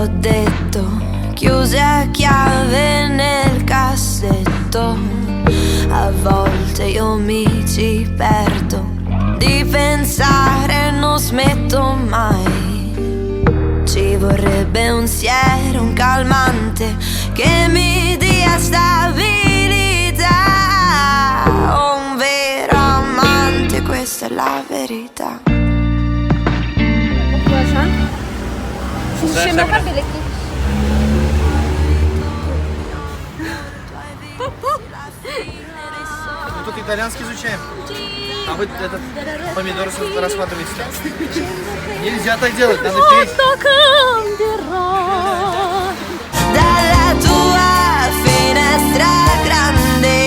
ho detto, chiuse a chiave nel cassetto. A volte io mi ci perdo, di pensare non smetto mai. Ci vorrebbe un siero, un calmante che mi dia stabilità. Un vero amante, questa è la verità. Мы тут итальянский изучаем. А вы этот помидор рассматриваете. Нельзя так делать, надо петь. Dalla tua finestra grande.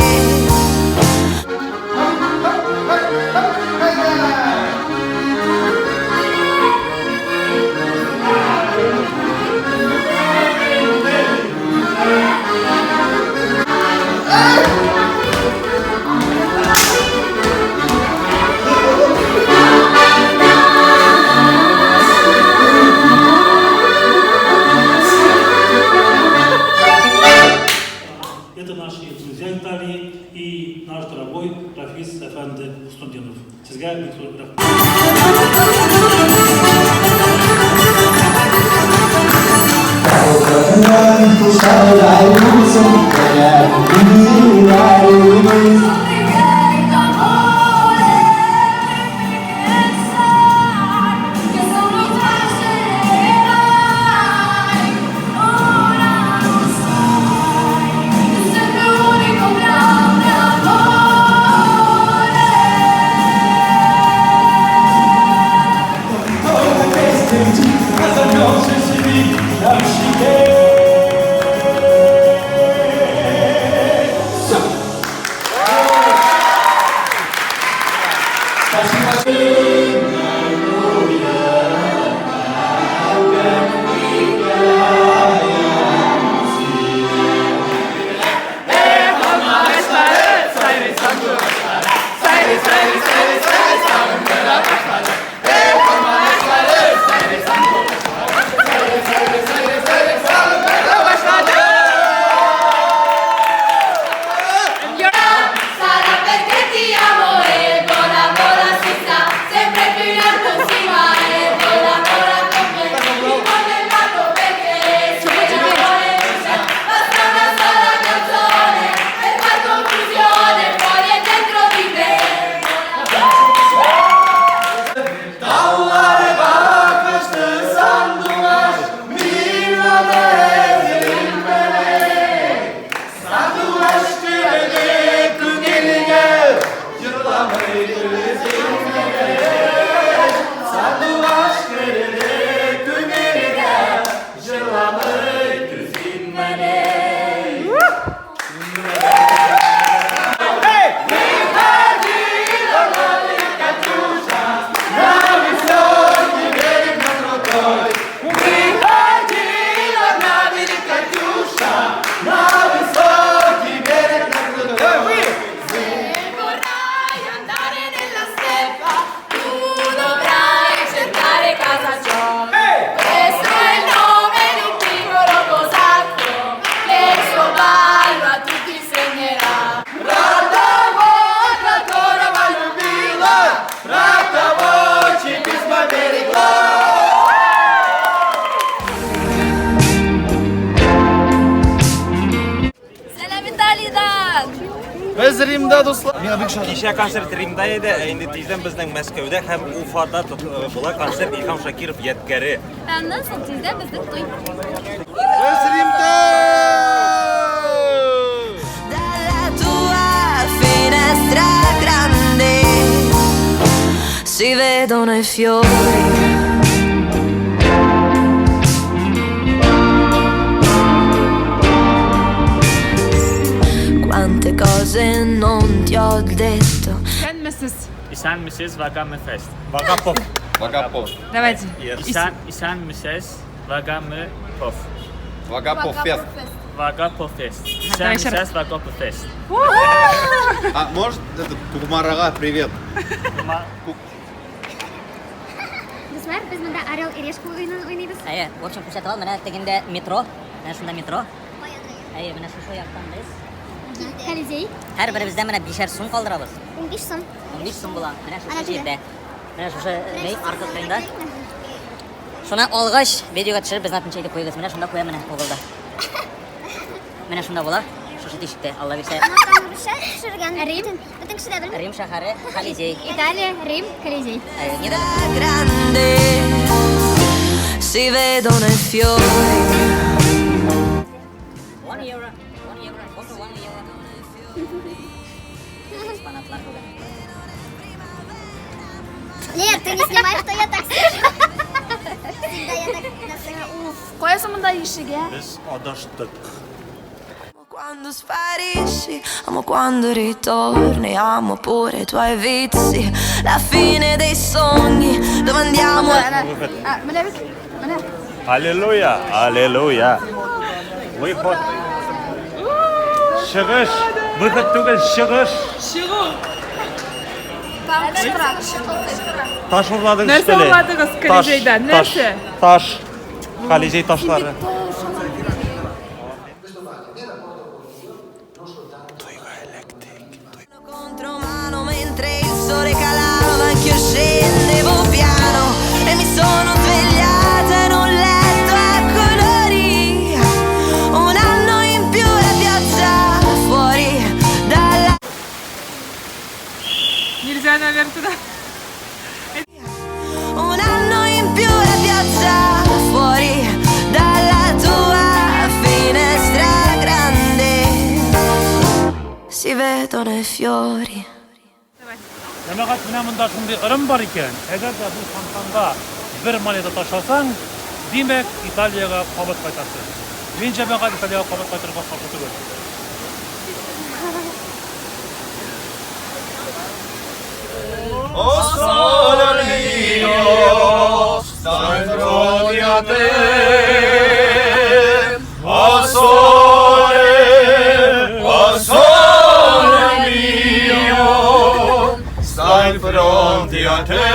Это наши друзья Италии и наш дорогой Рафис Эфенди Хуснутдинов. Сезгә бик зур рәхмәт. Sarà perché ti amo e vola, vola si sa, sempre più in alto si va e vola, vola con me. Il mondo è matto perché se l'amore non c'è, basta una sola canzone per far confusione fuori e dentro di te. Dağlar bakıştı sandılar, Se vorrai andare nella steppa, tu dovrai cercare casa ciò. Questo è il nome di un piccolo cosacco che il suo ballo a tutti insegnerà. Сәлам Италиядән! Без Римда, дуслар. Миңа бик шат. Кичә концерт Римда иде, ә инде тиздән безнең Мәскәүдә һәм Уфада була концерт Илһам Шакиров ядкәре. Аннан соң тиздән безнең туй. Без Римда! Dalla tua finestra grande si vedono i fiori. Quante cose non ti ho detto. Исәнмесез. Исәнмесез Вагамы Фест. Вагапов. Вагапов. Давайте. Исәнмесез Вагамы Пов. Вагапов фест. Вагапов Фест. Давай еще раз. Исәнмесез Вагапов Фест. А может, этот Кумарага привет? Дуслар, без монда Орел и Решка уенын уйныйбыз. Әйе, в общем, күрсәтеп ал, менә тегендә метро, менә шунда метро. Әйе, менә шушы яктан без. Колизей. Һәрберебездән менә бишәр сум калдырабыз. 15 сум. 15 сум була. Менә шушы Ана җирдә. Менә шушы ни арка кырында. Шуны алгач, видеога төшереп безне атынча итеп куегыз. Менә шунда куям менә угылда. Менә шунда була. Шушы тишектә, Алла бирсә. Русча төшергән. Рим. Бөтен кеше дә белми. Рим шәһәре, Колизей. Италия, Рим, Колизей. Әйе, ни дә Grande si vedono i fiori. 1 евро, 1 евро, фото 1 евро. Экспонатлар бүген. Лер, ты не снимай, что я так сижу. Всегда я так на сцене. Уф, каясы монда ишеге? Без адаштык. Quando sparisci, amo quando ritorni, amo pure i tuoi vizi, la fine dei sogni, dove andiamo? Ә, Менә бит, менә. Аллилуйя, аллилуйя. Выход. Чыгыш. Выход түгел, чыгыш. Чыгу. Там кычкыра. Таш урладың Нәрсә что ли? урладыгыз Колизейдан? Таш, Нәрсә? Таш. Колизей ташлары. Contromano mentre il sole calava, anch'io scendevo piano e mi sono svegliata in un letto a colori. Un anno in più la piazza fuori dalla. Нельзя наверх туда. Un anno in più la piazza fuori dalla tua finestra grande. Si vedono i fiori. Җәмәгать, менә монда шундый ырым бар икән. Әгәр дә бу фонтанга бер монета ташласаң, димәк, Италиягә кабат кайтасың. Мин җәмәгать Италиягә кабат кайтырга каршы түгел. O sole mio, sta in fronte a te. O sole, o sole mio, sta in fronte a te.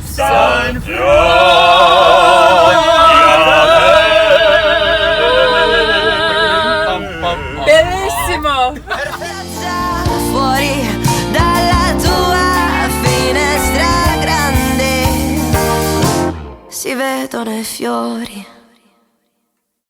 Sta in fronte a te. Pam, pam, pam. Bellissimo. Fuori dalla tua finestra grande si vedono i fiori.